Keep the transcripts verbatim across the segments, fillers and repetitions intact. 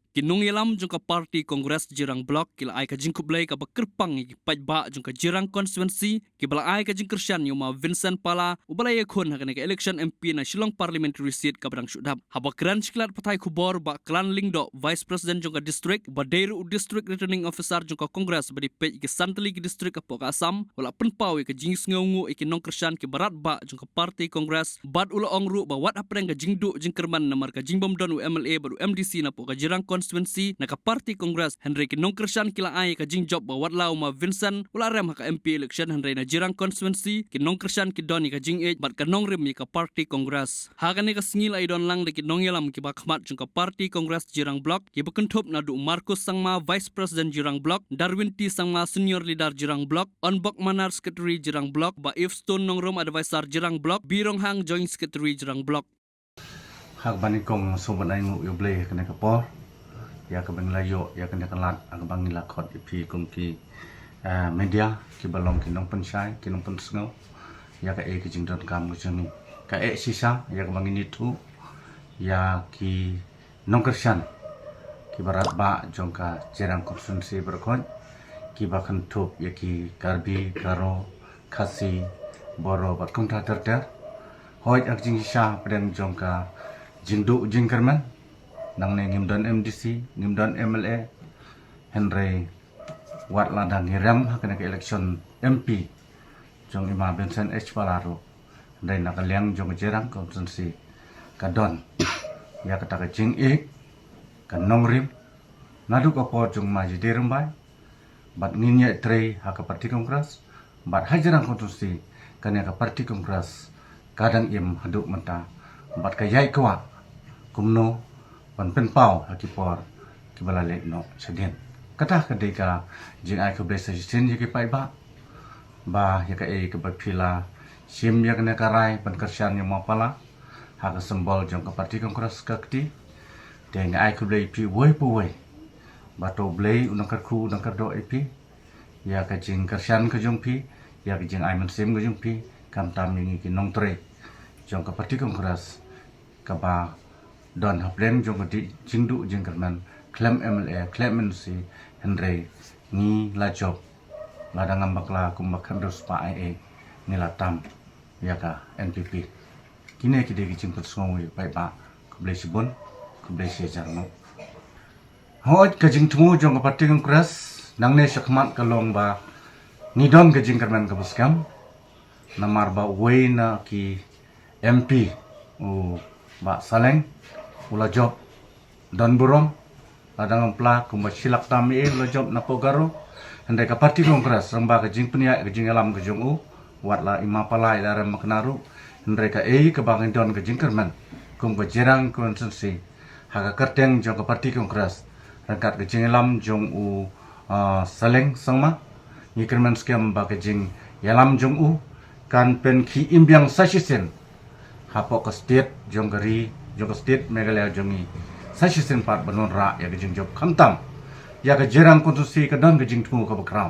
Ki nongïalam jong ka party Congress Jirang Block ki la ai ka jingkhublei kaba kyrpang ïa ki paidbah jong ka Jirang Constituency kiba la ai ka jingkyrshan ïa u ma Vincent Pala uba la ïakhun ha kane ka election M P na Shillong Parliamentary Seat kaba dang shu dap. Haba kren sha ki lad pathai khubor, Bah Klan Lyngdoh, Vice President jong ka district, uba dei ruh u District Returning Officer jong ka Congress ba dei peit ïa ki san tylli ki district hapoh ka Assam, u la pynpaw ïa ka jingsngewnguh ïa ki nongkyrshan kiba radbah jong ka party Congress, bad u la ong ruh ba wat hapdeng ka jingduh jingkyrmen namar ka jingbym don u M L A bad u M D C napoh ka Jirang Constituency na ka party Congress, hynrei ki nongkyrshan ki la ai ïa ka jingjop ba watla u ma Vincent u la rem ha ka M P election, hynrei na Jirang Constituency ki nongkyrshan ki don ïa ka jingïeit bad ka nongrim ïa ka party Congress. Ha kane ka sngi la ïadon lang da ki nongïalam kiba khmat jong ka party Congress Jirang Block, kiba kynthup naduh u Marcus Sangma, Vice President Jirang Block, Darwin T Sangma, Senior Leader Jirang Block, Onbok Manar, Secretary Jirang Block, Bah Evestone Nongrum, Advisor Jirang Block, B Ronghang, Joint Secretary Jirang Block. Ha kaba nyngkong sngewbha ban ai nguh ïa U Blei ha kane ka por ïa kaba ngi la ïoh ïa kane ka lad ha kaba ngi la khot ïa phi kum ki, eh, media, kiba long ki nongpynshai, ki nongpynsngew ïa kaei ka jingdonkam ka jong ngi. Kaei shisha ïa kaba ngin ïathuh ïa ki nongkyrshan kiba radbah jong ka Jirang Constituency baroh khoit, kiba kynthup ïa ki Karbi, Garo, Khasi, Boro bad kumta ter ter. Hooid, ha ka jingshisha hapdeng jong ka jingduh jingkyrmen, nangne ngim don M D C, ngim don M L A, hynrei wat la dang ngi rem ha kane ka election M P jong i ma Vincent H Pala ruh, hynrei na ka liang jong ka Jirang Constituency ka don ïa kata ka jingïeit, ka nongrim naduh ka por jong u ma J D Rymbai, bad ngin ïatrei ha ka party Congress, bad ha Jirang Constituency kane ka party Congress ka dang im haduh mynta, bad ka ïai kwah kumno ban pynpaw ha ki por kiba la leit noh shadien. Kata ka dei ka jingai khublei sa shisien ïa ki paidbah ba ïa kaei kaba phi la shim ïa kane ka rai ban kyrshan ïa u ma Pala ha ka symbol jong ka party Congress ka kti. Te nga ai khublei ïa phi uwei pa uwei, ba to U Blei un nang kyrkhu un nang kyrdoh ïa phi ïa ka jingkyrshan ka jong phi, ïa ka jingai mynsiem ka jong phi, khamtam ïa ngi ki nongtrei jong ka party Congress kaba don hapdeng jong ka di-, jingduh jingkyrmen khlem M L A, khlem M D C, hynrei ngi la jop, lada ngam bakla kumba khyndai spah ei ei, ngi la tam ïa ka N P P. Kine ki dei ki jingpynsngew ïa ki paidbah. Khublei shibun, khublei shihajar nguh. Hooid, ka jingthmu jong ka party Congress nangne shakhmat ka long ba ngi don ka jingkyrmen kaba skhem, namar ba uwei na ki M P, u Bah Saleng, u la jop don burom, lada ngam pla kumba shi lak tam ei ei u la jop napoh Garo. Hynrei ka party Congress, lyngba ka jingpynïaid, ka jingïalam ka jong u, wat la i ma Pala i la rem makna ruh, hynrei kaei kaba ngi don ka jingkyrmen kum ka Jirang Constituency ha ka kyrteng jong ka party Congress, ryngkat ka jingïalam jong u, ah, Saleng Sangma, ngi kyrmen skhem ba ka jingïalam jong u kan pynkhie im biang sa shisien hapoh ka state jong ka ri, jong ka state Meghalaya jong ngi, sa shisien pat ban wanrah ïa ka jingjop, khamtam ïa ka Jirang Constituency ka don ka jingthmu kaba khraw.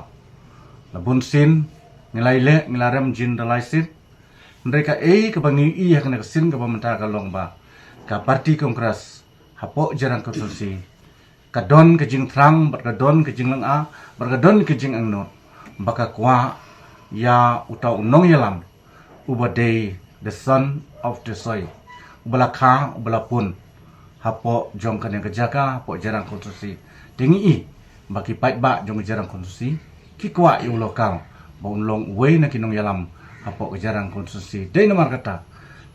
La bun sien ngi la ïaleh, ngi la rem jin da lai sien, hynrei kaei kaba ngi ïohi ha kane ka sien kaba mynta ka long ba ka party Congress hapoh Jirang Constituency ka don ka jingthrang, bad ka don ka jinglynga, bad ka don ka jingangnud, ba ka kwah ïa uta u nongïalam uba dei the son of the soil, uba la kha, uba la pun hapoh jong kane ka jaka, hapoh Jirang Constituency. Te ngi i ba ki paidbah jong ka Jirang Constituency ki kwah ïa u local ba un long uwei na ki nongïalam hapoh ka Jirang Constituency. Dei namar kata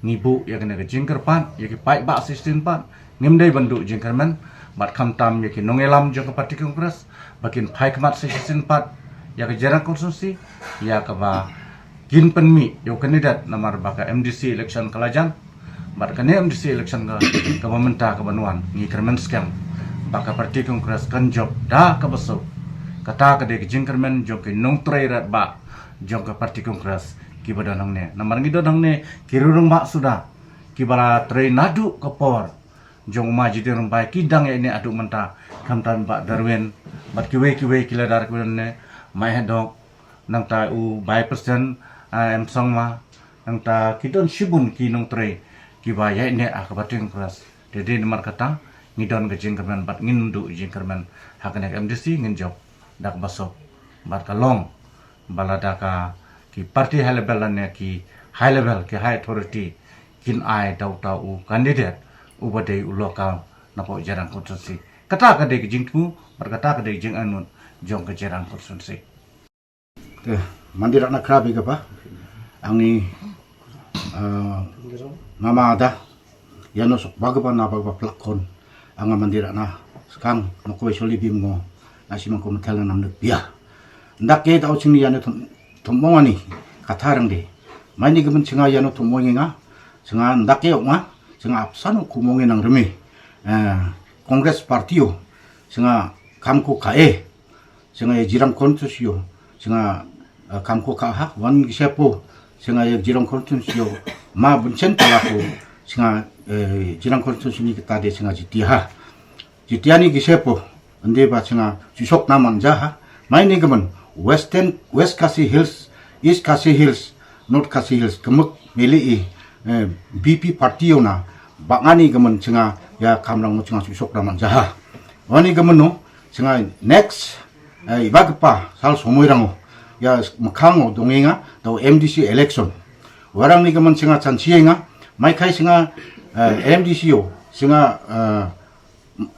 ngi buh ïa kane ka jingkyrpad ïa ki paidbah sa shisien pat, ngim dei ban duh jingkyrmen, bad khamtam ïa ki nongïalam jong ka party Congress ba kin phai khmat sa shisien pat ïa ka Jirang Constituency, ïa kaba kin pynmih ïa u candidate, namar ba ka M D C election ka la jan, bad kane M D C election ka, kaba mynta ka ban wan, ngi kyrmen skhem ba ka party Congress kan jop da kaba suk. Kata ka dei ka jingkyrmen jong ki nongtrei radbah jong ka party Congress kiba don hangne. Namar ngi don hangne ki rangbah suda kiba la trei naduh ka por jong u ma J D Rymbai, ki dang ïaineh haduh mynta, khamtam Bah Darwin, bad kiwei kiwei ki leader kiba don hangne, Mai Hadok, nangta u Vice President, ah, M Sangma, nangta ki don shibun ki nongtrei kiba ïaineh ha ka party Congress. Te dei namar kata Ngi don ka jingkyrmen bad ngin duh jingkyrmen ha kane ka M D C, ngin jop da kaba sop bad ka long ba lada ka ki party high level lane ki high level, ki high authority kin ai da uta u candidate uba dei u local napoh Jirang constituency. Kata ka dei ka jingthmu bad kata ka dei ka jingangnud jong ka Jirang constituency. Te, mandi rana kra bi kaba. Angni, eh, mama ada. Yano sok baga ba na baga ba plak kon. Anga mandi rana skang no ko soli bim ngo. Na si mangko metel na namne pia. Ndak ke dau chingni yano thum, thum mong ani. Kata rang de. Mai ni gemen chinga yano thum mong nga. Chinga ndak ke ok nga. Chinga apsan ku mong nang remi. Eh, Congress Party o. Chinga kam ko kae. Chinga ya Jirang constituency o. Chinga, eh, kam ko ka ha. Wan gisepo. Chinga ya Jirang constituency o. Ma bunchen pala ko. Chinga, eh, Jirang constituency ni kita de chinga jitia ha. Jitia ni gisepo. Ande ba chinga chusok na manja ha. Mai ni gemen. Western, West Khasi Hills, East Khasi Hills, North Khasi Hills. Kemek meli i, eh, B P party o na. Ba ngani gemen chinga ya kamrang mo chinga chusok na manja ha. Wani gemen no. Chinga next, eh, iba gepa, sal somoi rango. Ya, mekhang o, dongi nga, dau M D C election. Warang ni gemen chinga chansi nga, mai kai chinga, eh, M D C o, chinga, eh,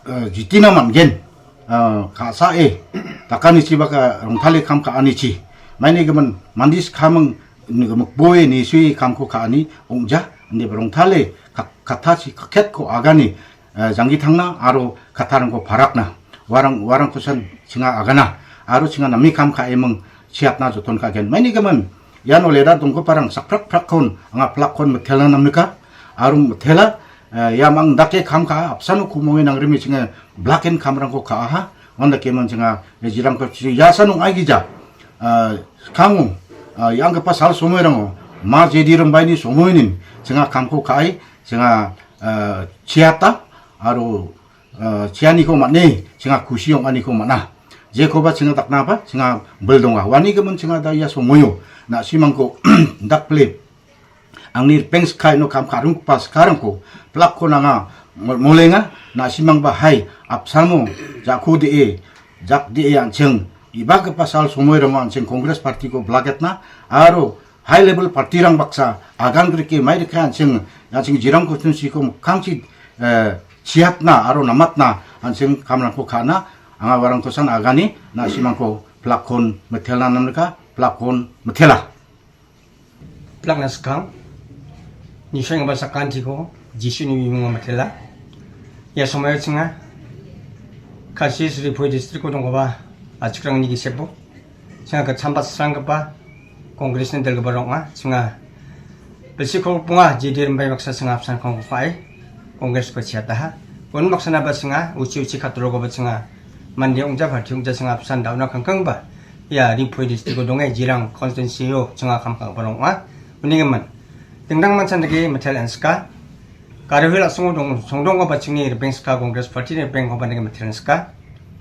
eh, jitina man gen, eh, ka sa e, takani chi baka rongthale kam ka ani chi. Mai ni gemen mandis kamang, ni gemen boy ni sui kam ko ka ani, ongja, ni rongthale, ka, kata chi, kaket ko agani, eh, janggi thangna, aro katarang ko parakna. Warang, warang kusan chinga agana, aro chinga nami kam ka emang siatna joton ka gen. Maini gaman, yano leda dongko parang sakprak prak kon, anga plak kon methela namnika, aro methela, eh, ya mang dake kam ka, apsan u kumongi nang rimi chinga, black and kam rang ko ka aha, wanda ke man chinga, eh, Jirang ko chi, ya sanung ai gija, eh, kangu, eh, yang ke pasal somoi rango, ma J D Rambai ni somoi nin, chinga kam ko ka ai, chinga, eh, chiata, aro, eh, chiani ko mane, chinga kusi ong ani ko mana. Je ko ba chinga takna ba, chinga beldonga. Wani ke mun chinga da ya somoyo. Na simang ko dak ple. Angni peng skai no kam karung pas karang ko. Plak ko nanga mo-, molenga. Na simang ba hai. Apsamo. Jaku de e. Jak de e ancheng. Iba ke pasal somoi rong ancheng Congress Party ko blaket na. Aro. High level party rang baksa, agan gri ke mai rikha ansing, ansing Jirang constituency ko kangchi, eh, chiatna, aro namatna, ansing kamrang ko khana, anga warang kosan agani, na simang ko plak kon methela namrika, plak kon methela. Plak na skang, ni sheng ba sakan tiko, Jisu ni mung methela. Ya somaya chinga, Khasi Sri Phoi district ko dong ba, achikrang ni ki sepo. Chinga ka chambat srang kapa, Congress ni del kapa rong a, chinga. Besi ko punga, J D Rambai baksa chinga apsan kong ko kai, Congress ko chiata ha. Kon baksa na ba chinga, uchi uchi katro ko ba chinga. Mandi ongja party ongja chinga apsan dauna kangkang ba. Ya, Ri Phoi district ko dong e, Jirang constituency yo, chinga kam kang ba rong a. Uni ngeman. Tingdang man chan dagi, metel anska. Kari hula song dong, song dong ko ba chingni, Rebeng Ska Congress Party ni, Rebeng ko ba dagi metel anska.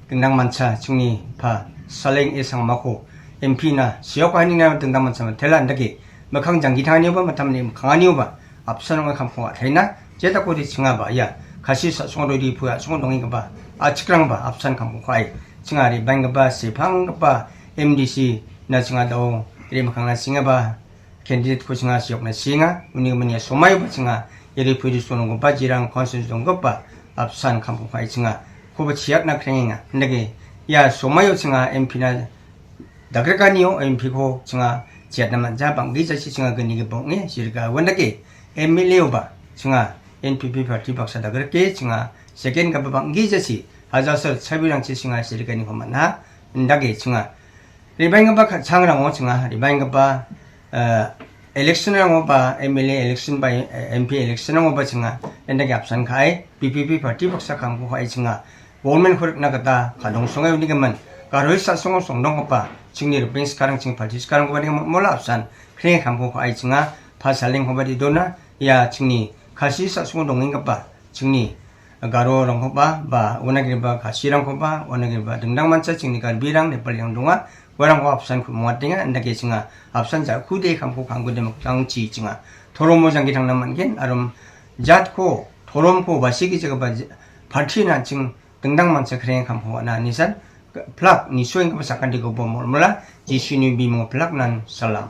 Tingdang man cha, chingni, pa, Saleng e sang mako. M P na, siok ani na tingdang man cha metel an dagi. Makang janggi thang ani ba, matam ni makang ani ba. Apsan ong kam ko a thaina, jeta ko di chinga ba, ya. Khasi sa song do di pua, song dong i ba. Achikrang ba, apsan kam ko ai. Chinga ri bang ba, sepang ba, M D C, na chinga dau, ri makang na chinga ba. Candidate ko chinga siok na singa, uni mania somai ba chinga, iri pui di sonong ba Jirang constituency dong ba, apsan kam ko ai chinga. Ko ba chiat na krenga, ndagi, ya somai o chinga M P na, Dagreka nio M P ko chinga chiat na manja bang gi jachi chinga gani ge bong nge sirga wanda ke M L A ba chinga N P P party baksa dagreke chinga second ka bang gi jachi hajar sar sabi rang chi chinga sirga ni ko mana nda ge chinga ribai nga ba chang rang o chinga ribai nga ba election rang o ba M L A election ba M P election rang o ba chinga nda ge apsan kai P P P party baksa kam ko ai chinga Government khurikna kata ka dong songai uni ka man ka roi sa song song dong kapa chingni ruping sekarang ching party sekarang kapa ding mola apsan kring kham ko ai chinga pa saling kapa di dona ya chingni Khasi sa song dong ing kapa chingni Garo rong kapa ba wana kiri ba Khasi rang kapa wana kiri ba dengdang mansa chingni Karbi rang Nepali rang donga warang ko apsan ku muat dinga anda ke chinga apsan ja ku de kham ko khang ku de mak tang chi chinga thorom mo jang ki thang naman gen arum jat ko thorom ko basi ki jaga ba Pharthi na jing tyngdang man sa khreng kham pho na nisan. Plak ni suing ka sa kan di ko bom mula. Jisu ni bi mo plak nan salam.